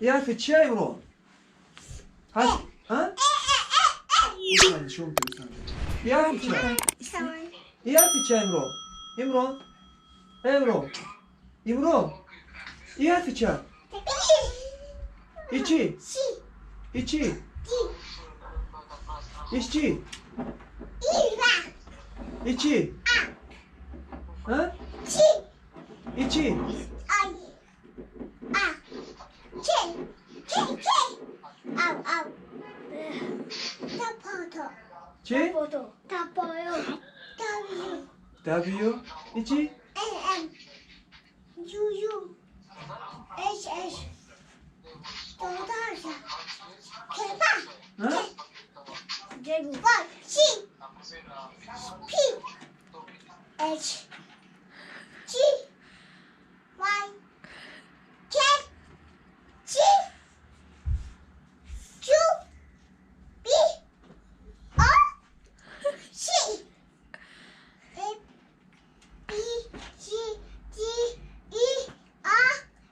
И ҳарфи чия, Имрон? Ҳа? Нишон. И ҳарфи чия? И ҳарфи чия, Имрон? Имрон, Имрон, Имрон, и ҳарфи чия? И чӣ? И чӣ? Иш чӣ? И чӣ? Ҳа? И чӣ? Ай. А. Ч. Ч. Ч. Ав, ав. Тапото. Чӣ? Тапою. W. W. И чӣ?